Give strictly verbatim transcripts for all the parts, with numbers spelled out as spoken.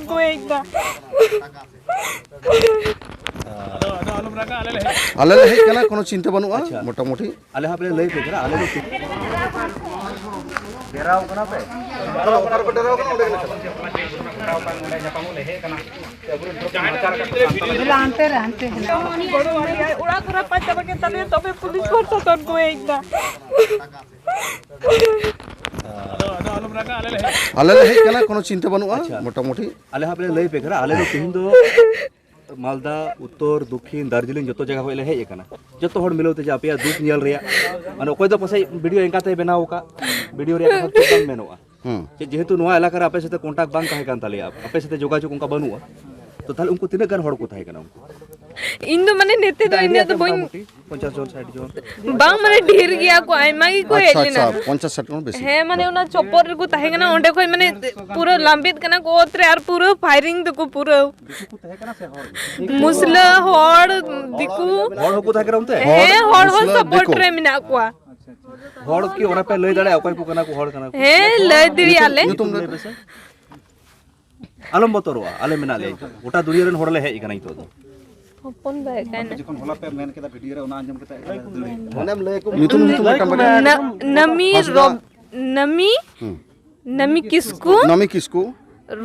ᱠᱚ ᱦᱮᱡ ᱮᱫᱟ᱾ ᱟᱞᱮ ᱞᱮ ᱦᱮᱡ ᱠᱟᱱᱟ, ᱠᱳᱱᱳ ᱪᱤᱱᱛᱟᱹ ᱵᱟᱹᱱᱩᱜᱼᱟ᱾ ᱟᱪᱪᱷᱟ᱾ ᱢᱚᱴᱟᱢᱩᱴᱤ ᱟᱞᱮ ᱦᱚᱸ ᱞᱮ ᱞᱟᱹᱭ ᱯᱮ ᱠᱟᱱᱟ, ᱟᱞᱮ ᱫᱚ ᱰᱮᱨᱟᱣ ᱠᱟᱱᱟ ᱯᱮ? ᱚᱱᱟ ᱨᱮᱠᱚ ᱰᱮᱨᱟᱣ ᱠᱟᱱᱟ, ᱚᱸᱰᱮ ᱜᱮᱞᱮ ᱪᱟᱞᱟᱜᱼᱟ᱾ ᱦᱟᱱᱛᱮ ᱨᱮ, ᱦᱟᱱᱛᱮ ᱦᱮᱱᱟᱜ᱾ ᱚᱲᱟᱜ ᱠᱚ ᱨᱟᱯᱟᱜ ᱪᱟᱵᱟ ᱠᱮᱫ ᱛᱟᱞᱮᱭᱟ, ᱛᱚᱵᱮ ᱯᱩᱞᱤᱥ ᱯᱨᱚᱥᱟᱥᱚᱱ ᱠᱚ ᱦᱮᱡ ᱮᱱᱟ᱾ ᱟᱞᱮ ᱞᱮ ᱦᱮᱡ ᱠᱟᱱᱟ, ᱠᱳᱱᱳ ᱪᱤᱱᱛᱟᱹ ᱵᱟᱹᱱᱩᱜᱼᱟ᱾ ᱟᱪᱪᱷᱟ᱾ ᱢᱚᱴᱟᱢᱩᱴᱤ ᱟᱞᱮ ᱦᱚᱸ ᱞᱮ ᱞᱟᱹᱭ ᱯᱮ ᱠᱟᱱᱟ, ᱟᱞᱮ ᱫᱚ ᱛᱮᱦᱮᱧ ᱫᱚ ᱢᱟᱞᱫᱟ, ᱩᱛᱛᱚᱨ, ᱫᱚᱠᱠᱷᱤᱱ, ᱫᱟᱨᱡᱤᱞᱤᱝ ᱡᱚᱛᱚ ᱡᱟᱭᱜᱟ ᱠᱷᱚᱱ ᱞᱮ ᱦᱮᱡ ᱟᱠᱟᱱᱟ᱾ ᱡᱚᱛᱚ ᱦᱚᱲ ᱢᱤᱞᱟᱹᱣ ᱛᱮ ᱡᱮ ᱟᱯᱮᱭᱟᱜ ᱫᱩᱠ ᱧᱮᱞ ᱨᱮᱭᱟᱜ, ᱢᱟᱱᱮ ᱚᱠᱚᱭ ᱫᱚ ᱯᱟᱥᱮᱡ ᱵᱷᱤᱰᱤᱭᱳ ᱮᱱᱠᱟ ᱛᱮᱭ ᱵᱮᱱᱟᱣ ᱟᱠᱟᱫ, ᱵᱷᱤᱰᱤᱭᱳ ᱨᱮᱭᱟᱜ ᱠᱟᱛᱷᱟ ᱪᱮᱫ ᱵᱟᱝ ᱢᱮᱱᱚᱜᱼᱟ᱾ ᱦᱩᱸ᱾ ᱪᱮᱫ ᱡᱮᱦᱮᱛᱩ ᱱᱚᱣᱟ ᱮᱞᱟᱠᱟ ᱨᱮ ᱟᱯᱮ ᱥᱟᱛᱮ ᱠᱚᱱᱴᱟᱠᱴ ᱵᱟᱝ ᱛᱟᱦᱮᱸ ᱠᱟᱱ ᱛᱟᱞᱮᱭᱟ, ᱟᱯᱮ ᱥᱟᱛᱮ ᱡᱳᱜᱟᱡᱳᱜᱽ ᱚᱱᱠᱟ ᱵᱟᱹᱱᱩᱜᱼᱟ, ᱛᱚ ᱛᱟᱦᱞᱮ ᱩᱱᱠᱩ ᱛᱤᱱᱟᱹᱜ ᱜᱟᱱ ᱦᱚᱲ ᱠᱚ ᱛᱟᱦᱮᱸ ᱠᱟᱱᱟ ᱩᱱᱠᱩ? ᱤᱧ ᱫᱚ ᱢᱟᱱᱮ ᱱᱮᱛᱮ ᱫᱚ ᱤᱱᱟᱹᱜ ᱫᱚ ᱵᱟᱹᱧ ᱯᱚᱧᱪᱟᱥ ᱡᱚᱱ, ᱥᱟᱴ ᱡᱚᱱ᱾ ᱵᱟᱝ, ᱢᱟᱱᱮ ᱰᱷᱮᱨ ᱜᱮᱭᱟ ᱠᱚ, ᱟᱭᱢᱟ ᱜᱮᱠᱚ ᱦᱮᱡ ᱟᱪᱪᱷᱟ, ᱞᱮᱱᱟ᱾ ᱟᱪᱪᱷᱟ, ᱯᱚᱧᱪᱟᱥ ᱥᱟᱴ ᱡᱚᱱ ᱵᱮᱥᱤ᱾ ᱦᱮᱸ, ᱢᱟᱱᱮ ᱚᱱᱟ ᱪᱚᱯᱚᱨ ᱨᱮᱠᱚ ᱛᱟᱦᱮᱸ ᱠᱟᱱᱟ, ᱚᱸᱰᱮ ᱠᱷᱚᱡ ᱢᱟᱱᱮ ᱯᱩᱨᱟᱹ ᱞᱟᱢᱵᱤᱛ ᱠᱟᱱᱟ ᱠᱚ ᱚᱛ ᱨᱮ ᱟᱨ ᱯᱩᱨᱟᱹ ᱯᱷᱟᱭᱨᱤᱝ ᱫᱟᱠᱚ ᱯᱩᱨᱟᱹ᱾ ᱢᱩᱥᱞᱟᱹ, ᱦᱚᱲ, ᱫᱤᱠᱩ᱾ ᱦᱚᱲ ᱦᱚᱸᱠᱚ ᱛᱟᱦᱮᱸ ᱠᱟᱱᱟ ᱚᱱᱛᱮ? ᱦᱮᱸ, ᱦᱚᱲ ᱦᱚᱸ ᱢᱩᱥᱞᱟᱹ, ᱥᱟᱯᱳᱨᱴ ᱫᱤᱠᱩ᱾ ᱨᱮ ᱢᱮᱱᱟᱜ ᱠᱚᱣᱟ᱾ ᱦᱚᱲ ᱠᱤ ᱚᱱᱟ ᱯᱮ ᱞᱟᱹᱭ ᱫᱟᱲᱮᱭᱟᱜᱼᱟ ᱚᱠᱚᱭ ᱠᱚ ᱠᱟᱱᱟ ᱠᱚ, ᱦᱚᱲ ᱠᱟᱱᱟ ᱠᱚ? ᱦᱮᱸ, ᱞᱟᱹᱭ ᱫᱟᱲᱮᱭᱟᱜᱼᱟ ᱞᱮ᱾ ᱧᱩᱛᱩᱢ ᱞᱟᱹᱭ ᱯᱮᱥᱮ᱾ ᱟᱞᱚᱢ ᱵᱚᱛᱚᱨᱚᱜᱼᱟ, ᱟᱞᱮ ᱢᱮᱱᱟᱜ ᱞᱮᱭᱟ ᱱᱤᱛᱚᱜ᱾ ᱜᱚᱴᱟ ᱫᱩᱱᱤᱭᱟᱹ ᱨᱮᱱ ᱦᱚᱲ ᱞᱮ ᱦᱮᱡ ᱟᱠᱟᱱᱟ ᱱᱤᱛᱚᱜ ᱫᱚ᱾ ᱦᱚᱯᱚᱱ ᱵᱟᱭ ᱠᱟᱱᱟ᱾ ᱡᱚᱠᱷᱚᱱ ᱦᱚᱞᱟ ᱯᱮ ᱢᱮᱱ ᱠᱮᱫᱟ ᱵᱷᱤᱰᱤᱭᱳ ᱨᱮ, ᱚᱱᱟ ᱟᱸᱡᱚᱢ ᱠᱟᱛᱮ ᱮᱠᱟᱞ ᱫᱟᱹᱲ ᱦᱮᱡ ᱮᱱᱟ᱾ ᱚᱱᱮᱢ ᱞᱟᱹᱭ ᱟᱠᱚ, ᱧᱩᱛᱩᱢ, ᱧᱩᱛᱩᱢ ᱢᱤᱫᱴᱟᱝ ᱵᱟᱨᱭᱟ᱾ ᱱᱟ-, ᱱᱟᱢᱤ ᱦᱟᱸᱥᱫᱟ᱾ ᱨᱚᱵ-, ᱱᱟᱢᱤ, ᱦᱩᱸ᱾ ᱱᱟᱢᱤ ᱠᱤᱥᱠᱩ, ᱱᱟᱢᱤ ᱠᱤᱥᱠᱩ,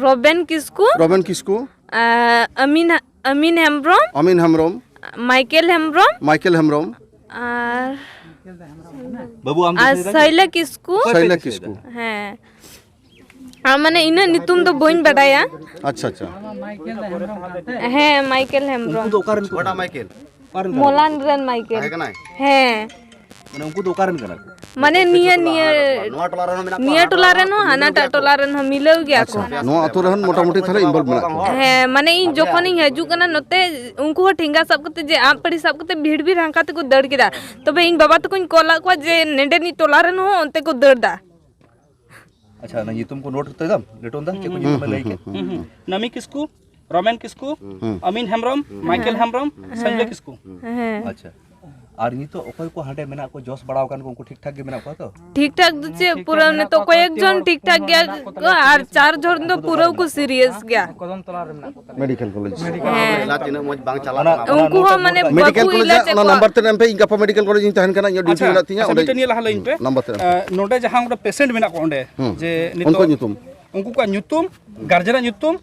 ᱨᱚᱵᱮᱱ ᱠᱤᱥᱠᱩ, ᱨᱚᱵᱮᱱ ᱠᱤᱥᱠᱩ, ᱟ, ᱟᱢᱤᱱ, ᱟᱢᱤᱱ ᱦᱮᱢᱵᱨᱚᱢ, ᱟᱢᱤᱱ ᱦᱮᱢᱵᱨᱚᱢ, ᱢᱟᱭᱠᱮᱞ ᱦᱮᱢᱵᱨᱚᱢ, ᱢᱟᱭᱠᱮᱞ ᱦᱮᱢᱵᱨᱚᱢ, ᱟᱨ, ᱵᱟᱹᱵᱩ, ᱟᱢ ᱫᱚ ᱟᱨ ᱥᱟᱹᱭᱫᱟ ᱠᱤ? ᱥᱟᱭᱞᱟ ᱠᱤᱥᱠᱩ᱾ ᱚᱠᱚᱭ ᱯᱮ ᱥᱟᱭᱞᱟ ᱫᱤᱥᱟᱹᱭᱮᱫᱟ? ᱠᱤᱥᱠᱩ᱾ ᱦᱮᱸ᱾ ᱟᱨ ᱢᱟᱱᱮ ᱤᱱᱟᱹᱜ ᱧᱩᱛᱩᱢ ᱫᱚ ᱵᱟᱹᱧ ᱵᱟᱰᱟᱭᱟ᱾ ᱟᱪᱪᱷᱟ, ᱟᱪᱪᱷᱟ᱾ ᱦᱮᱸ, ᱢᱟᱭᱠᱮᱞ ᱦᱮᱢᱵᱨᱚᱢ᱾ ᱩᱱᱠᱩ ᱫᱚ ᱚᱠᱟ ᱨᱮᱱ ᱠᱚ? ᱚᱠᱟᱴᱟᱜ ᱢᱟᱭᱠᱮᱞ? ᱚᱠᱟ ᱨᱮᱱ ᱠᱟᱱᱟ ᱢᱚᱞᱟᱱ ᱠᱚ? ᱨᱮᱱ ᱢᱟᱭᱠᱮᱞ᱾ ᱛᱟᱦᱮᱸ ᱠᱟᱱᱟᱭ? ᱦᱮᱸ᱾ ᱢᱟᱱᱮ ᱩᱱᱠᱩ ᱫᱚ ᱚᱠᱟ ᱨᱮᱱ ᱠᱟᱱᱟ ᱠᱚ? ᱢᱟᱱᱮ ᱱᱤᱭᱟᱹ, ᱱᱤᱭᱟᱹ, ᱱᱚᱣᱟ ᱴᱚᱞᱟ ᱨᱮᱱ ᱦᱚᱸ ᱢᱮᱱᱟᱜ ᱠᱚᱣᱟ, ᱱᱤᱭᱟᱹ ᱦᱟᱱᱟ ᱴᱚᱞᱟ ᱨᱮᱱ ᱦᱚᱸ ᱢᱤᱞᱟᱹᱣ ᱜᱮᱭᱟ ᱠᱚ᱾ ᱟᱪᱪᱷᱟ, ᱱᱚᱣᱟ ᱟᱹᱛᱩ ᱨᱮᱱ ᱢᱚᱴᱟᱢᱩᱴᱤ ᱛᱟᱦᱞᱮ involve ᱢᱮᱱᱟᱜ ᱠᱚᱣᱟ᱾ ᱦᱮᱸ, ᱢᱟᱱᱮ ᱤᱧ ᱡᱚᱠᱷᱚᱱᱤᱧ ᱦᱤᱡᱩᱜ ᱠᱟᱱᱟ ᱱᱚᱛᱮ, ᱩᱱᱠᱩ ᱦᱚᱸ ᱴᱷᱮᱸᱜᱟ ᱥᱟᱵ ᱠᱟᱛᱮ ᱡᱮ ᱟᱸᱜ ᱯᱟᱹᱲᱤ ᱥᱟᱵ ᱠᱟᱛᱮ ᱵᱷᱤᱲ ᱵᱷᱤᱲ ᱦᱟᱱᱠᱟ ᱛᱮᱠᱚ ᱫᱟᱹᱲ ᱠᱮᱫᱟ᱾ ᱛᱚᱵᱮ ᱤᱧ ᱵᱟᱵᱟ ᱛᱟᱠᱚᱧ ᱠᱚᱞ ᱟᱫ ᱠᱚᱣᱟ ᱡᱮ ᱱᱮᱰᱮᱱᱤᱡ ᱴᱚᱞᱟ ᱨᱮᱱ ᱦᱚᱸ ᱚᱱᱛᱮ ᱠᱚ ᱫᱟᱹᱲ ᱫᱟ᱾ ᱟᱪᱪᱷᱟ, ᱚᱱᱟ ᱧᱩᱛᱩᱢ ᱠᱚ ᱱᱳᱴ ᱦᱚᱪᱚᱭ ᱫᱟᱢ, ᱞᱮᱴᱚᱱ ᱫᱟ, ᱪᱮᱫ ᱠᱚ ᱧᱩᱛᱩᱢ ᱮ ᱞᱟᱹᱭ ᱠᱮᱫ? ᱦᱩᱸ, ᱦᱩᱸ᱾ ᱱᱟᱢᱤ ᱠᱤᱥᱠᱩ, ᱨᱚᱢᱮᱱ ᱠᱤᱥᱠᱩ, ᱦᱩᱸ᱾ ᱟᱢᱤᱱ ᱦᱮᱢᱵᱨᱚᱢ, ᱦᱩᱸ᱾ ᱢᱟᱭᱠᱮᱞ ᱦᱮᱸ᱾ ᱦᱮᱢᱵᱨᱚᱢ, ᱦᱩᱸ᱾ ᱥᱟᱢᱤᱞᱟ ᱠᱤᱥᱠᱩ᱾ ᱦᱮᱸ᱾ ᱟᱪᱪᱷᱟ᱾ ᱟᱨ ᱱᱤᱛᱚᱜ ᱚᱠᱚᱭ ᱠᱚ ᱦᱟᱸᱰᱮ ᱢᱮᱱᱟᱜ ᱠᱚ, ᱡᱚᱥ ᱵᱟᱲᱟᱣ ᱟᱠᱟᱱ ᱠᱚ, ᱩᱱᱠᱩ ᱴᱷᱤᱠ ᱴᱷᱟᱠ ᱜᱮ ᱢᱮᱱᱟᱜ ᱠᱚᱣᱟ ᱛᱚ? ᱴᱷᱤᱠ ᱴᱷᱟᱠ ᱫᱚ ᱪᱮᱫ, ᱯᱩᱨᱟᱹ ᱱᱤᱛᱚᱜ ᱠᱚᱭᱮᱠ ᱡᱚᱱ ᱴᱷᱤᱠ ᱴᱷᱟᱠ ᱜᱮᱭᱟ ᱠᱚ, ᱟᱨ ᱪᱟᱨ ᱡᱚᱱ ᱫᱚ ᱯᱩᱨᱟᱹ ᱠᱚ ᱥᱤᱨᱤᱭᱟᱥ ᱜᱮᱭᱟ᱾ Medical college. ᱦᱮᱸ᱾ ᱮᱞᱟ ᱛᱤᱱᱟᱹᱜ ᱢᱚᱡᱽ ᱵᱟᱝ ᱪᱟᱞᱟᱜ ᱠᱟᱱᱟ᱾ ᱩᱱᱠᱩ ᱦᱚᱸ ᱢᱟᱱᱮ ᱢᱮᱰᱤᱠᱮᱞ ᱵᱟᱠᱚ ᱠᱚᱞᱮᱡᱽ ᱤᱞᱟᱡ ᱨᱮᱭᱟᱜ ᱚᱱᱟ ᱠᱚᱣᱟ᱾ ᱱᱟᱢᱵᱟᱨ ᱛᱮ ᱮᱢ ᱯᱮ, ᱤᱧ ᱜᱟᱯᱟ ᱢᱮᱰᱤᱠᱮᱞ ᱠᱚᱞᱮᱡᱽ ᱤᱧ ᱛᱟᱦᱮᱱ ᱠᱟᱱᱟ, ᱤᱧᱟᱹᱜ ᱰᱤᱭᱩᱴᱤ ᱟᱪᱪᱷᱟ, ᱢᱮᱱᱟᱜ ᱛᱤᱧᱟ, ᱟᱪᱪᱷᱟ, ᱚᱸᱰᱮ ᱢᱤᱫᱴᱮᱱ ᱱᱤᱭᱟᱹ ᱞᱟᱦᱟ ᱞᱟᱹᱭᱟᱹᱧ ᱯᱮ᱾ ᱱᱟᱢᱵᱟᱨ ᱛᱮ ᱮᱢ ᱯᱮ᱾ ᱮ, ᱱᱚᱰᱮ ᱡᱟᱦᱟᱸ ᱚᱸᱰᱮ ᱯᱮᱥᱮᱱᱴ ᱢᱮᱱᱟᱜ ᱠᱚᱣᱟ ᱚᱸᱰᱮ, ᱦᱩᱸ᱾ ᱡᱮ ᱱᱤᱛᱚᱜ ᱩᱱᱠᱩᱣᱟᱜ ᱧᱩᱛᱩᱢ? ᱩᱱᱠᱩ ᱠᱚᱣᱟᱜ ᱧᱩᱛᱩᱢ, ᱜᱟᱨᱡᱮᱱᱟᱜ ᱧᱩᱛᱩᱢ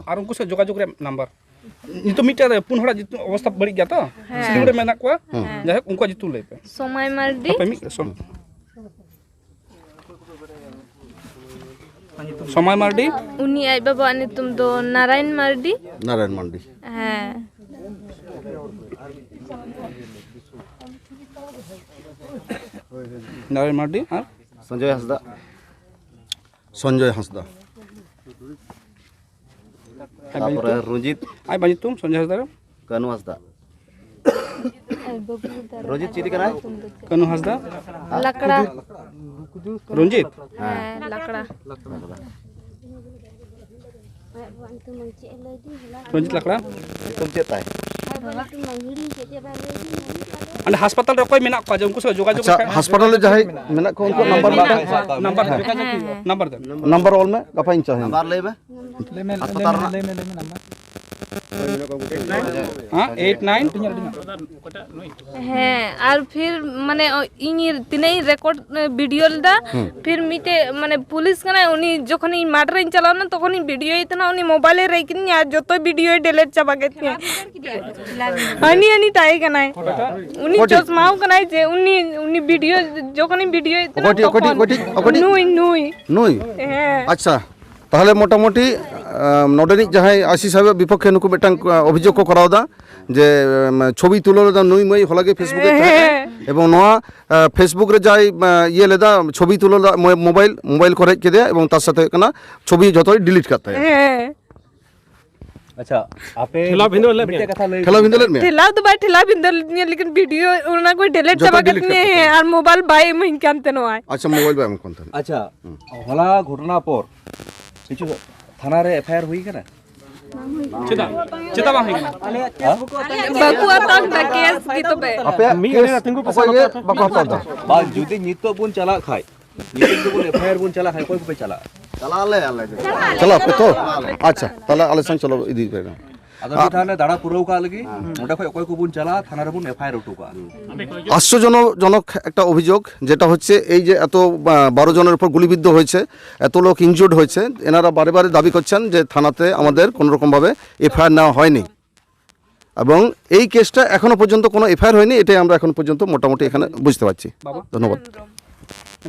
ᱟᱨ ᱩᱱᱠᱩ ᱥᱟᱶ ᱡᱳᱜᱟᱡᱳᱜᱽ ᱨᱮᱭᱟᱜ ᱱᱟᱢᱵᱟᱨ᱾ ᱱᱤᱛᱚᱜ ᱢᱤᱫᱴᱮᱱ ᱨᱮ ᱯᱩᱱ ᱦᱚᱲᱟᱜ ᱧᱩᱛᱩᱢ ᱚᱵᱚᱥᱛᱷᱟ ᱵᱟᱹᱲᱤᱡ ᱜᱮᱭᱟ ᱛᱚ? ᱦᱮᱸ᱾ ᱥᱤᱞᱤᱜᱩᱲᱤ ᱨᱮ ᱢᱮᱱᱟᱜ ᱠᱚᱣᱟ᱾ ᱦᱮᱸ᱾ ᱡᱟᱭᱦᱳᱠ, ᱩᱱᱠᱩᱣᱟᱜ ᱧᱩᱛᱩᱢ ᱞᱟᱹᱭ ᱯᱮ᱾ ᱥᱚᱢᱟᱭ ᱢᱟᱨᱰᱤ᱾ ᱦᱟᱯᱮ ᱢᱤᱫ ᱥᱚᱢ-, ᱥᱚᱢᱟᱭ ᱢᱟᱨᱰᱤ᱾ ᱩᱱᱤ ᱟᱡ ᱵᱟᱵᱟᱣᱟᱜ ᱧᱩᱛᱩᱢ ᱫᱚ ᱱᱟᱨᱟᱭᱚᱱ ᱢᱟᱨᱰᱤ᱾ ᱱᱟᱨᱟᱭᱚᱱ ᱢᱟᱨᱰᱤ᱾ ᱦᱮᱸ᱾ ᱱᱟᱨᱟᱭᱚᱱ ᱢᱟᱨᱰᱤ ᱟᱨ? ᱥᱚᱧᱡᱚᱭ ᱦᱟᱸᱥᱫᱟ᱾ ᱥᱚᱧᱡᱚᱭ ᱦᱟᱸᱥᱫᱟ᱾ ᱛᱟᱯᱚᱨᱮ ᱨᱚᱧᱡᱤᱛ᱾ ᱟᱡ ᱵᱟᱵᱟ ᱧᱩᱛᱩᱢ ᱥᱚᱧᱡᱚᱭ ᱦᱟᱸᱥᱫᱟ᱾ ᱠᱟᱹᱱᱩ ᱦᱟᱸᱥᱫᱟ᱾ ᱨᱚᱧᱡᱤᱛ ᱪᱤᱞᱤ ᱠᱟᱱᱟᱭ? ᱠᱟᱹᱱᱩ ᱦᱟᱸᱥᱫᱟ᱾ ᱞᱟᱠᱲᱟ᱾ ᱨᱚᱧᱡᱤᱛ? ᱦᱮᱸ, ᱞᱟᱠᱲᱟ᱾ ᱨᱚᱧᱡᱤᱛ ᱞᱟᱠᱲᱟ᱾ ᱧᱩᱛᱩᱢ ᱪᱮᱫ ᱛᱟᱭ? ᱚᱸᱰᱮ ᱦᱟᱥᱯᱟᱛᱟᱞ ᱨᱮ ᱚᱠᱚᱭ ᱢᱮᱱᱟᱜ ᱠᱚᱣᱟ ᱡᱮ ᱩᱱᱠᱩ ᱥᱟᱶ ᱡᱳᱜᱟᱡᱳᱜᱽ ᱟᱪᱪᱷᱟ, ᱞᱮᱠᱷᱟᱱ? ᱦᱟᱥᱯᱟᱛᱟᱞ ᱨᱮ ᱡᱟᱦᱟᱸᱭ ᱢᱮᱱᱟᱜ ᱠᱚᱣᱟ ᱩᱱᱠᱩᱣᱟᱜ ᱱᱟᱢᱵᱟᱨ ᱢᱤᱫᱴᱟᱝ, ᱱᱟᱢᱵᱟᱨ ᱦᱮᱸ, ᱫᱮᱱ᱾ ᱦᱮᱸ, ᱦᱮᱸ᱾ ᱱᱟᱢᱵᱟᱨ ᱫᱮᱱ᱾ ᱱᱟᱢᱵᱟᱨ ᱚᱞ ᱢᱮ, ᱜᱟᱯᱟᱧ ᱪᱟᱞᱟᱜᱼᱟ᱾ ᱱᱟᱢᱵᱟᱨ ᱞᱟᱹᱭ ᱢᱮ᱾ ᱞᱟᱹᱭ ᱢᱮ, ᱞᱟᱹᱭ ᱢᱮ, ᱦᱟᱥᱯᱟᱛᱟᱞ ᱞᱟᱹᱭ ᱢᱮ, ᱨᱮᱱᱟᱜ? ᱞᱟᱹᱭ ᱢᱮ, ᱞᱟᱹᱭ ᱢᱮ ᱱᱟᱢᱵᱟᱨ᱾ ᱦᱮᱸ, ᱮᱭᱤᱴ ᱱᱟᱭᱤᱱ᱾ ᱦᱮᱸ, ᱟᱨ ᱯᱷᱤᱨ ᱢᱟᱱᱮ ᱤᱧ ᱛᱤᱱᱟᱹᱜ ᱤᱧ ᱨᱮᱠᱚᱨᱰ ᱵᱷᱤᱰᱤᱭᱳ ᱞᱮᱫᱟ, ᱦᱩᱸ᱾ ᱯᱷᱤᱨ ᱢᱤᱫᱴᱮᱡ ᱢᱟᱱᱮ ᱯᱩᱞᱤᱥ ᱠᱟᱱᱟᱭ, ᱩᱱᱤ ᱡᱚᱠᱷᱚᱱ ᱤᱧ ᱢᱟᱴᱷ ᱨᱮᱧ ᱪᱟᱞᱟᱣ ᱞᱮᱱᱟ ᱛᱚᱠᱷᱚᱱ ᱤᱧ ᱵᱷᱤᱰᱤᱭᱳᱭᱮ ᱛᱟᱦᱮᱱᱟ, ᱩᱱᱤ ᱢᱳᱵᱟᱭᱤᱞ ᱮ ᱨᱮᱡ ᱠᱤᱫᱤᱧᱟ ᱟᱨ ᱡᱚᱛᱚ ᱵᱷᱤᱰᱤᱭᱳᱭ ᱰᱤᱞᱤᱴ ᱪᱟᱵᱟ ᱠᱮᱫ ᱛᱤᱧᱟ᱾ ᱦᱟᱹᱱᱤ ᱦᱟᱹᱱᱤ ᱛᱟᱦᱮᱸ ᱠᱟᱱᱟᱭ, ᱩᱱᱤ ᱚᱠᱚᱭᱴᱤᱡ? ᱪᱚᱥᱢᱟᱣ ᱠᱟᱱᱟᱭ ᱡᱮ ᱩᱱᱤ, ᱩᱱᱤ ᱵᱷᱤᱰᱤᱭᱳ ᱡᱚᱠᱷᱚᱱᱤᱧ ᱵᱷᱤᱰᱤᱭᱳᱭᱮᱫ ᱛᱟᱦᱮᱱᱟ ᱚᱠᱚᱭᱴᱤᱡ, ᱛᱚᱠᱷᱚᱱ ᱚᱠᱚᱭᱴᱤᱡ, ᱚᱠᱚᱭᱴᱤᱡ? ᱱᱩᱭ, ᱱᱩᱭ᱾ ᱱᱩᱭ? ᱦᱮᱸ᱾ ᱟᱪᱪᱷᱟ, ᱛᱟᱦᱚᱞᱮ ᱢᱚᱴᱟᱢᱩᱴᱤ, ᱟᱢ, ᱱᱚᱰᱮᱱᱤᱡ ᱡᱟᱦᱟᱸᱭ ᱟᱭᱥᱤ ᱥᱟᱦᱮᱵᱟᱜ ᱵᱤᱯᱚᱠᱠᱷᱮ ᱱᱩᱠᱩ ᱢᱤᱫᱴᱟᱝ, ᱟ, ᱚᱵᱷᱤᱡᱳᱜᱽ ᱠᱚ ᱠᱚᱨᱟᱣ ᱮᱫᱟ ᱡᱮ, ᱟᱢ, ᱪᱷᱚᱵᱤ ᱛᱩᱞᱟᱹᱣ ᱞᱮᱫᱟ ᱱᱩᱭ ᱢᱟᱹᱭ, ᱦᱚᱞᱟ ᱜᱮ Facebook ᱨᱮ ᱛᱟᱦᱮᱸ ᱠᱟᱱᱟ᱾ ᱦᱮᱸ᱾ ᱮᱵᱚᱝ ᱱᱚᱣᱟ, ᱟ, Facebook ᱨᱮ ᱡᱟᱦᱟᱸᱭ, ᱟ, ᱤᱭᱟᱹ ᱞᱮᱫᱟ, ᱪᱷᱚᱵᱤ ᱛᱩᱞᱟᱹᱣ ᱞᱮᱫᱟ, ᱢᱳ-, ᱢᱳᱵᱟᱭᱤᱞ, ᱢᱳᱵᱟᱭᱤᱞ ᱠᱚ ᱨᱮᱡ ᱠᱮᱫᱮᱭᱟ ᱮᱵᱚᱝ ᱛᱟᱨ ᱥᱟᱛᱷᱮ ᱦᱩᱭᱩᱜ ᱠᱟᱱᱟ ᱪᱷᱚᱵᱤ ᱡᱚᱛᱚᱭ ᱰᱤᱞᱤᱴ ᱠᱟᱫ ᱛᱟᱭᱟ᱾ ᱦᱮᱸ᱾ ᱟᱪᱪᱷᱟ, ᱟᱯᱮ ᱴᱷᱮᱞᱟᱣ ᱵᱷᱤᱸᱫᱟᱹᱲ ᱞᱮᱫ ᱢᱤᱫᱴᱮᱡ ᱢᱮᱭᱟ? ᱠᱟᱛᱷᱟ ᱞᱟᱹᱭ ᱴᱷᱮᱞᱟᱣ ᱵᱤᱱ᱾ ᱵᱷᱤᱸᱫᱟᱹᱲ ᱞᱮᱫ ᱢᱮᱭᱟ? ᱴᱷᱮᱞᱟᱣ ᱫᱚ ᱵᱟᱭ ᱴᱷᱮᱞᱟᱣ ᱵᱷᱤᱸᱫᱟᱹᱲ ᱞᱤᱫᱤᱧᱟ, ᱞᱮᱠᱤᱱ ᱵᱷᱤᱰᱤᱭᱳ ᱚᱱᱟ ᱠᱚᱭ ᱰᱤᱞᱤᱴ ᱡᱚᱛᱚ ᱪᱟᱵᱟ ᱠᱮᱫ ᱰᱤᱞᱤᱴ ᱛᱤᱧᱟᱹ, ᱠᱟᱫ ᱛᱟᱭᱟ᱾ ᱦᱮᱸ, ᱟᱨ ᱢᱳᱵᱟᱭᱤᱞ ᱵᱟᱭ ᱤᱢᱟᱹᱧ ᱠᱟᱱ ᱛᱟᱦᱮᱱᱚᱜᱼᱟᱭ᱾ ᱟᱪᱪᱷᱟ, ᱢᱳᱵᱟᱭᱤᱞ ᱵᱟᱭ ᱮᱢ ᱠᱟᱱ ᱛᱟᱦᱮᱱᱟ᱾ ᱟᱪᱪᱷᱟ, ᱦᱩᱸ᱾ ᱦᱚᱞᱟ ᱜᱷᱚᱴᱚᱱᱟ ᱯᱚᱨ ᱠᱤᱪᱷᱩ ᱛᱷᱟᱱᱟ ᱨᱮ ᱮᱯᱷ ᱟᱭ ᱟᱨ ᱦᱩᱭ ᱠᱟᱱᱟ? ᱪᱮᱫᱟᱜ? ᱪᱮᱫᱟᱜ ᱵᱟᱝ ᱦᱩᱭ ᱠᱟᱱᱟ? ᱵᱟᱠᱚ ᱦᱟᱛᱟᱣ ᱠᱮᱫᱟ ᱠᱮᱥ ᱜᱮ ᱛᱚᱵᱮ᱾ ᱟᱯᱮᱭᱟᱜ ᱢᱤᱫ ᱜᱷᱟᱹᱲᱤᱡ ᱨᱮ ᱛᱤᱸᱜᱩ ᱯᱮ, ᱚᱠᱚᱭ ᱜᱮ ᱵᱟᱠᱚ ᱦᱟᱛᱟᱣ ᱮᱫᱟ᱾ ᱵᱟᱝ, ᱡᱩᱫᱤ ᱱᱤᱛᱚᱜ ᱵᱚᱱ ᱪᱟᱞᱟᱜ ᱠᱷᱟᱡ, ᱱᱤᱛᱚᱜ ᱡᱩᱫᱤ ᱵᱚᱱ ᱮᱯᱷ ᱟᱭ ᱟᱨ ᱵᱚᱱ ᱪᱟᱞᱟᱜ ᱠᱷᱟᱡ, ᱚᱠᱚᱭ ᱠᱚᱯᱮ ᱪᱟᱞᱟᱜᱼᱟ? ᱪᱟᱞᱟᱜ ᱟᱞᱮ, ᱟᱞᱮ ᱜᱮ᱾ ᱪᱟᱞᱟᱜ ᱟᱯᱮ ᱛᱚ? ᱟᱪᱪᱷᱟ, ᱛᱟᱦᱞᱮ ᱟᱞᱮ ᱥᱟᱝ ᱪᱚᱞᱚ ᱤᱫᱤ ᱯᱮ᱾ ᱟᱫᱚ ᱢᱤᱫ ᱫᱷᱟᱣ ᱞᱮ ᱫᱟᱬᱟ ᱯᱩᱨᱟᱹᱣ ᱠᱟᱜ ᱞᱮᱜᱮ, ᱱᱚᱸᱰᱮ ᱠᱷᱚᱡ ᱚᱠᱚᱭ ᱠᱚᱵᱚᱱ ᱪᱟᱞᱟᱜᱼᱟ, ᱛᱷᱟᱱᱟ ᱨᱮᱵᱚᱱ ᱮᱯᱷ ᱟᱭ ᱟᱨ ᱦᱚᱴᱚ ᱠᱟᱜᱼᱟ᱾ আশ্চর্যজনক একটা অভিযোগ, যেটা হচ্ছে এই যে এত, আহ, বারো জনের উপর গুলিবিদ্ধ হয়েছে, এত লোক ইনজুর্ড হয়েছে, এনারা বারে বারে দাবি করছেন যে থানাতে আমাদের কোনো রকমভাবে এফআইআর নেওয়া হয়নি এবং এই কেসটা এখনো পর্যন্ত কোনো এফআইআর হয়নি, এটাই আমরা এখন পর্যন্ত মোটামুটি এখানে বুঝতে পারছি। ধন্যবাদ।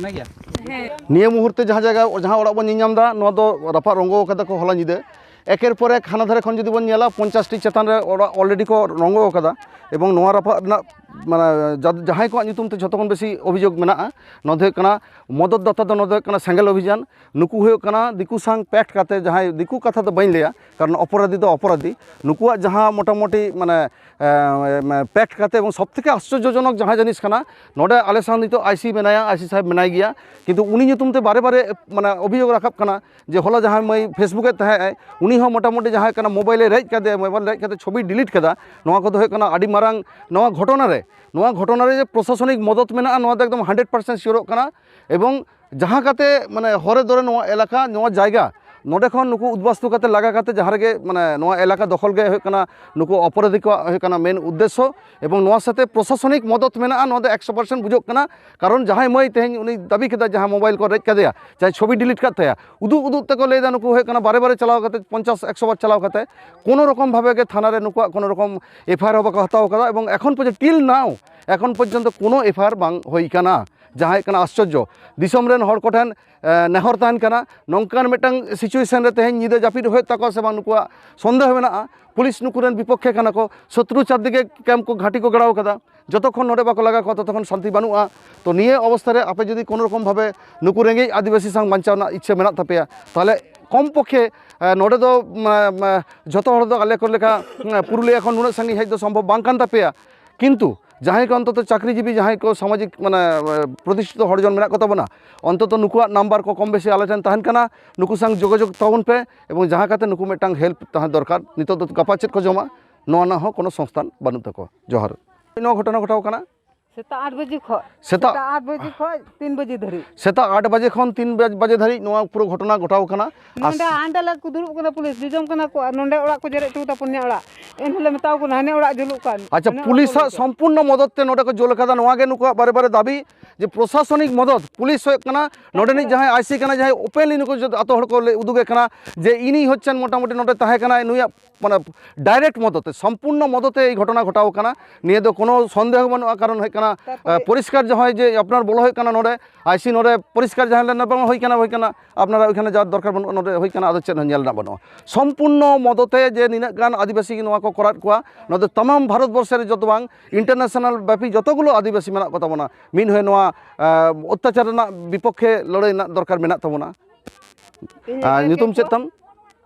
ᱱᱤᱭᱟᱹ ᱢᱩᱦᱩᱨᱛᱮ ᱡᱟᱦᱟᱸ ᱡᱟᱭᱜᱟ, ᱡᱟᱦᱟᱸ ᱚᱲᱟᱜ ᱵᱚᱱ ᱧᱮᱞ ᱧᱟᱢ ᱮᱫᱟ, ᱱᱚᱣᱟ ᱫᱚ ᱨᱟᱯᱟᱜ ᱨᱚᱸᱜᱚ ᱟᱠᱟᱫᱟ ᱠᱚ ᱦᱚᱞᱟ ᱧᱤᱫᱟᱹ᱾ ᱮᱠᱮᱨ ᱯᱚᱨ ᱮᱠ ᱦᱟᱱᱟ ᱫᱷᱟᱨᱮ ᱠᱷᱚᱱ ᱡᱩᱫᱤ ᱵᱚᱱ ᱧᱮᱞᱟ, ᱯᱚᱧᱪᱟᱥ ᱴᱤ ᱪᱮᱛᱟᱱ ᱨᱮ ᱚᱲᱟᱜ ᱚᱞᱨᱮᱰᱤ ᱠᱚ ᱨᱚᱸᱜᱚ ᱟᱠᱟᱫᱟ᱾ ᱮᱵᱚᱝ ᱱᱚᱣᱟ ᱨᱟᱯᱟᱜ ᱨᱮᱱᱟᱜ, ᱢᱟᱱᱮ, ᱡᱟ-, ᱡᱟᱦᱟᱸᱭ ᱠᱚᱣᱟᱜ ᱧᱩᱛᱩᱢ ᱛᱮ ᱡᱷᱚᱛᱚ ᱠᱷᱚᱱ ᱵᱮᱥᱤ ᱚᱵᱷᱤᱡᱳᱜᱽ ᱢᱮᱱᱟᱜᱼᱟ, ᱱᱚᱣᱟ ᱫᱚ ᱦᱩᱭᱩᱜ ᱠᱟᱱᱟ, ᱢᱚᱫᱚᱛ ᱫᱟᱛᱟ ᱫᱚ ᱱᱚᱣᱟ ᱫᱚ ᱦᱩᱭᱩᱜ ᱠᱟᱱᱟ ᱥᱮᱸᱜᱮᱞ ᱚᱵᱷᱤᱡᱟᱱ᱾ ᱱᱩᱠᱩ ᱦᱩᱭᱩᱜ ᱠᱟᱱᱟ ᱫᱤᱠᱩ ᱥᱟᱝ ᱯᱮᱠᱴ ᱠᱟᱛᱮ, ᱡᱟᱦᱟᱸᱭ ᱫᱤᱠᱩ ᱠᱟᱛᱷᱟ ᱫᱚ ᱵᱟᱹᱧ ᱞᱟᱹᱭᱟ, ᱠᱟᱨᱚᱱ ᱚᱯᱚᱨᱟᱫᱷᱤ ᱫᱚ ᱚᱯᱚᱨᱟᱫᱷᱤ᱾ ᱱᱩᱠᱩᱣᱟᱜ ᱡᱟᱦᱟᱸ ᱢᱚᱴᱟᱢᱩᱴᱤ, ᱢᱟᱱᱮ, ᱮ, ᱯᱮᱠᱴ ᱠᱟᱛᱮ, ᱮᱵᱚᱝ ᱥᱚᱵ ᱛᱷᱮᱠᱮ ᱟᱥᱪᱚᱨᱡᱚᱡᱚᱱᱚᱠ ᱡᱟᱦᱟᱸ ᱡᱤᱱᱤᱥ ᱠᱟᱱᱟ, ᱱᱚᱰᱮ ᱟᱞᱮ ᱥᱟᱶ ᱱᱤᱛᱚᱜ ᱟᱭᱥᱤ ᱢᱮᱱᱟᱭᱟ, ᱟᱭᱥᱤ ᱥᱟᱦᱮᱵᱽ ᱢᱮᱱᱟᱭ ᱜᱮᱭᱟ, ᱠᱤᱱᱛᱩ ᱩᱱᱤ ᱧᱩᱛᱩᱢ ᱛᱮ ᱵᱟᱨᱮ ᱵᱟᱨᱮ, ᱢᱟᱱᱮ, ᱚᱵᱷᱤᱡᱳᱜᱽ ᱨᱟᱠᱟᱵ ᱠᱟᱱᱟ ᱡᱮ ᱦᱚᱞᱟ ᱡᱟᱦᱟᱸᱭ ᱢᱟᱹᱭ Facebook ᱮ ᱛᱟᱦᱮᱸ ᱟᱭ, ᱩᱱᱤ ᱦᱚᱸ ᱢᱚᱴᱟᱢᱩᱴᱤ ᱡᱟᱦᱟᱸ ᱠᱟᱱᱟ, ᱢᱳᱵᱟᱭᱤᱞ ᱮ ᱨᱮᱡ ᱠᱟᱫᱮᱭᱟ, ᱢᱳᱵᱟᱭᱤᱞ ᱨᱮᱡ ᱠᱟᱛᱮ ᱪᱷᱚᱵᱤ ᱰᱤᱞᱤᱴ ᱠᱟᱫᱟ᱾ ᱱᱚᱣᱟ ᱠᱚᱫᱚ ᱦᱩᱭᱩᱜ ᱠᱟᱱᱟ ᱟᱹᱰᱤ ᱢᱟᱨᱟᱝ, ᱱᱚᱣᱟ ᱜᱷᱚᱴᱚᱱᱟ ᱨᱮ, ᱱᱚᱣᱟ ᱜᱷᱚᱴᱚᱱᱟ ᱨᱮ ᱡᱮ ᱯᱨᱚᱥᱟᱥᱚᱱᱤᱠ ᱢᱚᱫᱚᱛ ᱢᱮᱱᱟᱜᱼᱟ, ᱱᱚᱣᱟ ᱫᱚ ᱮᱠᱫᱚᱢ ᱦᱟᱱᱰᱨᱮᱰ ᱯᱟᱨᱥᱮᱱᱴ ᱥᱤᱭᱳᱨᱚᱜ ᱠᱟᱱᱟ᱾ ᱮᱵᱚᱝ ᱡᱟᱦᱟᱸ ᱠᱟᱛᱮ, ᱢᱟᱱᱮ, ᱦᱚᱨᱮ ᱫᱚᱨᱮ ᱱᱚᱣᱟ ᱮᱞᱟᱠᱟ, ᱱᱚᱣᱟ ᱡᱟᱭᱜᱟ, ᱱᱚᱰᱮ ᱠᱷᱚᱱ ᱱᱩᱠᱩ ᱩᱫᱵᱟᱥᱛᱩ ᱠᱟᱛᱮ, ᱞᱟᱜᱟ ᱠᱟᱛᱮ, ᱡᱟᱦᱟᱸ ᱨᱮᱜᱮ, ᱢᱟᱱᱮ, ᱱᱚᱣᱟ ᱮᱞᱟᱠᱟ ᱫᱚᱠᱷᱚᱞ ᱜᱮ ᱦᱩᱭᱩᱜ ᱠᱟᱱᱟ ᱱᱩᱠᱩ ᱚᱯᱚᱨᱟᱫᱷᱤ ᱠᱚᱣᱟᱜ ᱦᱩᱭᱩᱜ ᱠᱟᱱᱟ ᱢᱮᱱ ᱩᱫᱽᱫᱮᱥᱥᱚ᱾ ᱮᱵᱚᱝ ᱱᱚᱣᱟ ᱥᱟᱛᱮ ᱯᱨᱚᱥᱟᱥᱚᱱᱤᱠ ᱢᱚᱫᱚᱛ ᱢᱮᱱᱟᱜᱼᱟ, ᱱᱚᱣᱟ ᱫᱚ ᱮᱠᱥᱚ ᱯᱟᱨᱥᱮᱱᱴ ᱵᱩᱡᱷᱟᱹᱜ ᱠᱟᱱᱟ᱾ ᱠᱟᱨᱚᱱ ᱡᱟᱦᱟᱸᱭ ᱢᱟᱹᱭ ᱛᱮᱦᱮᱧ ᱩᱱᱤ ᱫᱟᱹᱵᱤ ᱠᱮᱫᱟ, ᱡᱟᱦᱟᱸ ᱢᱳᱵᱟᱭᱤᱞ ᱠᱚ ᱨᱮᱡ ᱠᱟᱫᱮᱭᱟ, ᱡᱟᱦᱟᱸᱭ ᱪᱷᱚᱵᱤ ᱰᱤᱞᱤᱴ ᱠᱟᱫ ᱛᱟᱭᱟ, ᱩᱫᱩᱜ ᱩᱫᱩᱜ ᱛᱮᱠᱚ ᱞᱟᱹᱭᱫᱟ, ᱱᱩᱠᱩ ᱦᱩᱭᱩᱜ ᱠᱟᱱᱟ ᱵᱟᱨᱮ ᱵᱟᱨᱮ ᱪᱟᱞᱟᱣ ᱠᱟᱛᱮ, ᱯᱚᱧᱪᱟᱥ ᱮᱠᱥᱚ ᱵᱟᱨ ᱪᱟᱞᱟᱣ ᱠᱟᱛᱮ, ᱠᱳᱱᱳ ᱨᱚᱠᱚᱢ ᱵᱷᱟᱵᱮ ᱜᱮ ᱛᱷᱟᱱᱟ ᱨᱮ ᱱᱩᱠᱩᱣᱟᱜ ᱠᱳᱱᱳ ᱨᱚᱠᱚᱢ ᱮᱯᱷ ᱟᱭ ᱟᱨ ᱦᱚᱸ ᱵᱟᱠᱚ ᱦᱟᱛᱟᱣ ᱠᱟᱫᱟ᱾ ᱮᱵᱚᱝ ᱮᱠᱷᱚᱱ ᱯᱚᱨᱡᱚᱱᱛᱚ, ᱴᱤᱞ ᱱᱟᱣ, ᱮᱠᱷᱚᱱ ᱯᱚᱨᱡᱚᱱᱛᱚ ᱠᱳᱱᱳ ᱮᱯᱷ ᱟᱭ ᱟᱨ ᱵᱟᱝ ᱦᱩᱭ ᱠᱟᱱᱟ᱾ ᱡᱟᱦᱟᱸ ᱦᱩᱭᱩᱜ ᱠᱟᱱᱟ ᱟᱥᱪᱚᱨᱡᱚ᱾ ᱫᱤᱥᱚᱢ ᱨᱮᱱ ᱦᱚᱲ ᱠᱚᱴᱷᱮᱱ, ᱮ, ᱱᱮᱦᱚᱨ ᱛᱟᱦᱮᱱ ᱠᱟᱱᱟ, ᱱᱚᱝᱠᱟᱱ ᱢᱤᱫᱴᱟᱝ ᱥᱤᱪᱩᱭᱮᱥᱚᱱ ᱨᱮ ᱛᱮᱦᱮᱧ ᱧᱤᱫᱟᱹ ᱡᱟᱹᱯᱤᱫ ᱦᱩᱭᱩᱜ ᱛᱟᱠᱚᱣᱟ ᱥᱮ ᱵᱟᱝ, ᱱᱩᱠᱩᱣᱟᱜ ᱥᱚᱱᱫᱮᱦᱚ ᱢᱮᱱᱟᱜᱼᱟ᱾ ᱯᱩᱞᱤᱥ ᱱᱩᱠᱩ ᱨᱮᱱ ᱵᱤᱯᱚᱠᱠᱷᱮ ᱠᱟᱱᱟ ᱠᱚ, ᱥᱚᱛᱨᱩ ᱪᱟᱨᱫᱤᱠᱮ ᱠᱮᱢᱯ ᱠᱚ, ᱜᱷᱟᱹᱴᱤ ᱠᱚ ᱜᱟᱲᱟᱣ ᱠᱟᱫᱟ᱾ ᱡᱚᱛᱚᱠᱷᱚᱱ ᱱᱚᱰᱮ ᱵᱟᱠᱚ ᱞᱟᱜᱟ ᱠᱚᱣᱟ, ᱛᱚᱛᱚᱠᱷᱚᱱ ᱥᱟᱱᱛᱤ ᱵᱟᱹᱱᱩᱜᱼᱟ᱾ ᱛᱚ, ᱱᱤᱭᱟᱹ ᱚᱵᱚᱥᱛᱷᱟ ᱨᱮ ᱟᱯᱮ ᱡᱩᱫᱤ ᱠᱳᱱᱳ ᱨᱚᱠᱚᱢ ᱵᱷᱟᱵᱮ ᱱᱩᱠᱩ ᱨᱮᱸᱜᱮᱡ ᱟᱹᱫᱤᱵᱟᱹᱥᱤ ᱥᱟᱶ ᱵᱟᱧᱪᱟᱣ ᱨᱮᱱᱟᱜ ᱤᱪᱪᱷᱟᱹ ᱢᱮᱱᱟᱜ ᱛᱟᱯᱮᱭᱟ, ᱛᱟᱦᱚᱞᱮ ᱠᱚᱢ ᱯᱚᱠᱠᱷᱮ, ᱮ, ᱱᱚᱰᱮ ᱫᱚ, ᱢᱟ, ᱢᱟ, ᱡᱷᱚᱛᱚ ᱦᱚᱲ ᱫᱚ ᱟᱞᱮ ᱠᱚ ᱞᱮᱠᱟ, ᱮ, ᱯᱩᱨᱩᱞᱤᱭᱟᱹ ᱠᱷᱚᱱ ᱱᱩᱱᱟᱹᱜ ᱥᱟᱺᱜᱤᱧ ᱦᱮᱡ ᱫᱚ ᱥᱚᱢᱵᱷᱚᱵ ᱵᱟᱝ ᱠᱟᱱ ᱛᱟᱯᱮᱭᱟ᱾ ᱠᱤᱱᱛᱩ ᱡᱟᱦᱟᱸᱭ ᱠᱚ ᱚᱱᱛᱚᱛᱚ ᱪᱟᱹᱠᱨᱤᱡᱤᱵᱤ, ᱡᱟᱦᱟᱸᱭ ᱠᱚ ᱥᱟᱢᱟᱡᱤᱠ ᱢᱟᱱᱮ ᱯᱨᱚᱛᱤᱥᱴᱷᱤᱛᱚ ᱦᱚᱲ ᱡᱚᱱ ᱢᱮᱱᱟᱜ ᱠᱚ ᱛᱟᱵᱚᱱᱟ, ᱚᱱᱛᱚᱛᱚ ᱱᱩᱠᱩᱣᱟᱜ ᱱᱟᱢᱵᱟᱨ ᱠᱚ ᱠᱚᱢ ᱵᱮᱥᱤ ᱟᱞᱮ ᱴᱷᱮᱱ ᱛᱟᱦᱮᱱ ᱠᱟᱱᱟ, ᱱᱩᱠᱩ ᱥᱟᱶ ᱡᱳᱜᱟᱡᱳᱜᱽ ᱛᱟᱵᱚᱱ ᱯᱮ ᱮᱵᱚᱝ ᱡᱟᱦᱟᱸ ᱠᱟᱛᱮ ᱱᱩᱠᱩ ᱢᱤᱫᱴᱟᱝ ᱦᱮᱞᱯ ᱛᱟᱦᱮᱸ ᱫᱚᱨᱠᱟᱨ᱾ ᱱᱤᱛᱚᱜ ᱫᱚ ᱜᱟᱯᱟ ᱪᱮᱫ ᱠᱚ ᱡᱚᱢᱟ, ᱱᱚᱣᱟ ᱨᱮᱱᱟᱜ ᱦᱚᱸ ᱠᱳᱱᱳ ᱥᱚᱝᱥᱛᱷᱟᱱ ᱵᱟᱹᱱᱩᱜ ᱛᱟᱠᱚᱣᱟ᱾ ᱡᱚᱦᱟᱨ᱾ ᱱᱚᱣᱟ ᱜᱷᱚᱴᱚᱱᱟ ᱜᱷᱚᱴᱟᱣ ᱠᱟᱱᱟ᱾ ᱥᱮᱛᱟᱜ ᱟᱴ ᱵᱟᱡᱮ ᱠᱷᱚᱡ ᱥᱮᱛᱟᱜ ᱥᱮᱛᱟᱜ ᱟᱴ ᱵᱟᱡᱮ ᱠᱷᱚᱡ ᱛᱤᱱ ᱵᱟᱡᱮ ᱫᱷᱟᱹᱨᱤᱡ᱾ ᱥᱮᱛᱟᱜ ᱟᱴ ᱵᱟᱡᱮ ᱠᱷᱚᱱ ᱛᱤᱱ ᱵᱟᱡ-, ᱵᱟᱡᱮ ᱫᱷᱟᱹᱨᱤᱡ ᱱᱚᱣᱟ ᱯᱩᱨᱟᱹ ᱜᱷᱚᱴᱚᱱᱟ ᱜᱷᱚᱴᱟᱣ ᱠᱟᱱᱟ᱾ ᱟᱨ ᱱᱚᱰᱮ ᱦᱟᱸᱰᱮ ᱞᱮ ᱠᱚ ᱫᱩᱲᱩᱵ ᱠᱟᱱᱟ, ᱯᱩᱞᱤᱥ ᱡᱚᱡᱚᱢ ᱠᱟᱱᱟ ᱠᱚ, ᱟᱨ ᱱᱚᱰᱮ ᱚᱲᱟᱜ ᱠᱚ ᱡᱮᱨᱮᱫ ᱦᱚᱴᱚ ᱠᱟᱫᱟ ᱯᱩᱱᱭᱟ ᱚᱲᱟᱜ᱾ ᱮᱱᱦᱤᱞᱳᱜ ᱞᱮ ᱢᱮᱛᱟᱣ ᱠᱚ ᱠᱟᱱᱟ, ᱦᱟᱱᱮ ᱚᱲᱟᱜ ᱡᱩᱞᱩᱜ ᱠᱟᱱ, ᱟᱪᱪᱷᱟ, ᱦᱟᱱᱮ ᱚᱲᱟᱜ ᱯᱩᱞᱤᱥᱟᱜ ᱠᱚ ᱞᱟᱹᱭ ᱠᱮᱫ᱾ ᱥᱚᱢᱯᱩᱨᱱᱚ ᱢᱚᱫᱚᱛ ᱛᱮ ᱱᱚᱰᱮ ᱠᱚ ᱡᱩᱞ ᱟᱠᱟᱫᱟ᱾ ᱱᱚᱣᱟ ᱜᱮ ᱱᱩᱠᱩᱣᱟᱜ ᱵᱟᱨᱮ ᱵᱟᱨᱮ ᱫᱟᱹᱵᱤ ᱡᱮ ᱯᱨᱚᱥᱟᱥᱚᱱᱤᱠ ᱢᱚᱫᱚᱛ, ᱯᱩᱞᱤᱥ ᱦᱩᱭᱩᱜ ᱠᱟᱱᱟ, ᱱᱚᱰᱮᱱᱤᱡ ᱡᱟᱦᱟᱸᱭ ᱟᱭᱥᱤ ᱠᱟᱱᱟ, ᱡᱟᱦᱟᱸᱭ ᱳᱯᱮᱱᱞᱤ ᱱᱩᱠᱩ ᱡᱚᱛᱚ ᱟᱛᱳ ᱦᱚᱲ ᱠᱚ ᱞᱟᱹᱭ ᱩᱫᱩᱜᱮ ᱠᱟᱱᱟ ᱡᱮ ᱤᱧᱤᱧ ᱦᱚᱪᱪᱷᱮᱱ ᱢᱚᱴᱟᱢᱩᱴᱤ ᱱᱚᱰᱮ ᱛᱟᱦᱮᱸ ᱠᱟᱱᱟᱭ, ᱱᱩᱭᱟᱜ ᱢᱟᱱᱮ ᱰᱟᱭᱨᱮᱠᱴ ᱢᱚᱫᱚᱛᱮ, ᱥᱚᱢᱯᱩᱨᱱᱚ ᱢᱚᱫᱚᱛᱮ ᱮᱭ ᱜᱷᱚᱴᱚᱱᱟ ᱜᱷᱚᱴᱟᱣ ᱠᱟᱱᱟ᱾ ᱱᱤᱭᱟᱹ ᱫᱚ ᱠᱳᱱᱳ ᱥᱚᱱᱫᱮᱦᱚ ᱵᱟᱹᱱᱩᱜᱼᱟ, ᱠᱟᱨᱚᱱ ᱦᱩᱭᱩᱜ ᱠᱟᱱᱟ, ᱛᱟᱨᱯᱚᱨᱮ ᱟᱸ, ᱯᱚᱨᱤᱥᱠᱟᱨ ᱡᱟᱦᱟᱸᱭ ᱡᱮ ᱟᱯᱱᱟᱨ ᱵᱚᱞᱚ ᱦᱩᱭᱩᱜ ᱠᱟᱱᱟ ᱱᱚᱰᱮ, ᱟᱭᱥᱤ ᱱᱚᱰᱮ ᱯᱚᱨᱤᱥᱠᱟᱨ ᱡᱟᱦᱟᱸ ᱞᱮᱱᱟ ᱵᱟᱝ ᱦᱩᱭ ᱠᱟᱱᱟ, ᱦᱩᱭ ᱠᱟᱱᱟ, ᱟᱯᱱᱟᱨᱟᱜ ᱳᱭᱠᱷᱟᱱᱮ ᱡᱟ ᱫᱚᱨᱠᱟᱨ ᱵᱟᱹᱱᱩᱜᱼᱟ, ᱱᱚᱰᱮ ᱦᱩᱭ ᱠᱟᱱᱟ, ᱟᱫᱚ ᱪᱮᱫ ᱦᱚᱸ ᱧᱮᱞ ᱨᱮᱱᱟᱜ ᱵᱟᱹᱱᱩᱜᱼᱟ᱾ ᱥᱚᱢᱯᱩᱨᱱᱚ ᱢᱚᱫᱚᱛᱮ ᱡᱮ ᱱᱤᱱᱟᱹᱜ ᱜᱟᱱ ᱟᱹᱫᱤᱵᱟᱹᱥᱤ ᱜᱮ ᱱᱚᱣᱟ ᱠᱚ ᱠᱚᱨᱟᱣᱮᱫ ᱠᱚᱣᱟ, ᱱᱚᱣᱟ ᱫᱚ ᱛᱟᱢᱟᱢ ᱵᱷᱟᱨᱚᱛ ᱵᱚᱨᱥᱚ ᱨᱮ ᱡᱚᱛᱚ ᱵᱟᱝ, ᱤᱱᱴᱟᱨᱱᱮᱥᱚᱱᱟᱞ ᱵᱮᱯᱤ ᱡᱚᱛᱚ ᱜᱩᱞᱳ ᱟᱹᱫᱤᱵᱟᱹᱥᱤ ᱢᱮᱱᱟᱜ ᱠᱚ ᱛᱟᱵᱚᱱᱟ, ᱢᱤᱫ ᱦᱚᱭ ᱱᱚᱣᱟ, ᱟᱸ, ᱚᱛᱛᱟᱪᱟᱨ ᱨᱮᱱᱟᱜ ᱵᱤᱯᱚᱠᱠᱷᱮ ᱞᱟᱹᱲᱦᱟᱹᱭ ᱨᱮᱱᱟᱜ ᱫᱚᱨᱠᱟᱨ ᱢᱮᱱᱟᱜ ᱛᱟᱵᱚᱱᱟ᱾ ᱤᱧ ᱟᱨ ᱞᱟᱹᱭ ᱧᱩᱛᱩᱢ ᱪᱮᱫ ᱠᱮᱫ ᱛᱟᱢ?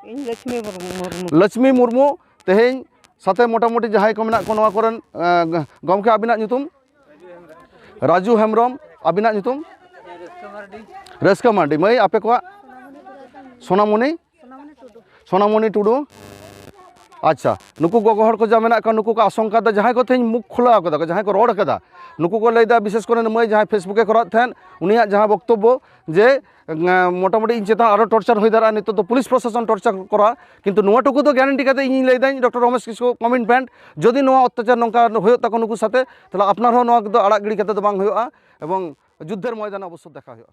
ᱤᱧ ᱞᱚᱪᱷᱢᱤ ᱢᱩᱨᱢᱩ᱾ ᱞᱚᱪᱷᱢᱤ ᱢᱩᱨᱢᱩ, ᱛᱮᱦᱮᱧ ᱥᱟᱛᱮ ᱢᱚᱴᱟᱢᱩᱴᱤ ᱡᱟᱦᱟᱸᱭ ᱠᱚ ᱢᱮᱱᱟᱜ ᱠᱚ ᱱᱚᱣᱟ ᱠᱚᱨᱮᱱ, ᱮᱸ, ᱜᱚᱢᱠᱮ, ᱟᱹᱵᱤᱱᱟᱜ ᱧᱩᱛᱩᱢ? ᱨᱟᱡᱩ ᱦᱮᱢᱵᱨᱚᱢ᱾ ᱟᱹᱵᱤᱱᱟᱜ ᱧᱩᱛᱩᱢ? ᱨᱟᱹᱥᱠᱟᱹ ᱢᱟᱨᱰᱤ᱾ ᱢᱟᱹᱭ, ᱟᱯᱮ ᱠᱚᱣᱟᱜ? ᱥᱳᱱᱟᱢᱚᱱᱤ? ᱥᱳᱱᱟᱢᱚᱱᱤ ᱴᱩᱰᱩ᱾ ᱟᱪᱪᱷᱟ, ᱱᱩᱠᱩ ᱜᱚᱜᱚ ᱦᱚᱲ ᱠᱚ ᱡᱟ ᱢᱮᱱᱟᱜ ᱠᱚᱣᱟ, ᱱᱩᱠᱩ ᱠᱚ ᱟᱥᱚᱝᱠᱟ ᱫᱚ ᱡᱟᱦᱟᱸᱭ ᱠᱚ ᱛᱮᱦᱮᱧ ᱢᱩᱠ ᱠᱷᱩᱞᱟᱹᱣ ᱠᱟᱫᱟ ᱠᱚ, ᱡᱟᱦᱟᱸᱭ ᱠᱚ ᱨᱚᱲ ᱠᱟᱫᱟ, ᱱᱩᱠᱩ ᱠᱚ ᱞᱟᱹᱭᱫᱟ, ᱵᱤᱥᱮᱥ ᱠᱚᱨᱮ ᱢᱟᱹᱭ ᱡᱟᱦᱟᱸᱭ Facebook ᱮ ᱠᱚᱨᱟᱣᱮᱫ ᱛᱟᱦᱮᱸᱫ, ᱩᱱᱤᱭᱟᱜ ᱡᱟᱦᱟᱸ ᱵᱚᱠᱛᱚᱵᱵᱚ ᱡᱮ, ᱮᱸ, ᱢᱚᱴᱟᱢᱩᱴᱤ ᱤᱧ ᱪᱮᱛᱟᱱ ᱟᱨᱚ torture ᱦᱩᱭ ᱫᱟᱲᱮᱭᱟᱜᱼᱟ, ᱱᱤᱛᱚᱜ ᱫᱚ ᱯᱩᱞᱤᱥ ᱯᱨᱚᱥᱟᱥᱚᱱ torture ᱠᱚᱨᱟ, ᱠᱤᱱᱛᱩ ᱱᱚᱣᱟ ᱴᱩᱠᱩ ᱫᱚ guarantee ᱠᱟᱛᱮ ᱤᱧᱤᱧ ᱞᱟᱹᱭᱫᱟᱹᱧ, ᱰᱚᱠᱴᱚᱨ ᱨᱚᱢᱮᱥ ᱠᱤᱥᱠᱩ commitment, ᱡᱩᱫᱤ ᱱᱚᱣᱟ ᱚᱛᱛᱟᱪᱟᱨ ᱱᱚᱝᱠᱟ ᱦᱩᱭᱩᱜ ᱛᱟᱠᱚ ᱱᱩᱠᱩ ᱥᱟᱛᱮ, ᱛᱟᱦᱞᱮ ᱟᱯᱱᱟᱨ ᱦᱚᱸ ᱱᱚᱣᱟ ᱫᱚ ᱟᱲᱟᱜ ᱜᱤᱰᱤ ᱠᱟᱛᱮ ᱫᱚ ᱵᱟᱝ ᱦᱩᱭᱩᱜᱼᱟ, ᱮᱵᱚᱝ ᱡᱩᱫᱽᱫᱷᱮᱨ ᱢᱚᱭᱫᱟᱱ ᱚᱵᱚᱥᱥᱳᱭ ᱫᱮᱠᱷᱟ ᱦᱩᱭᱩᱜᱼᱟ᱾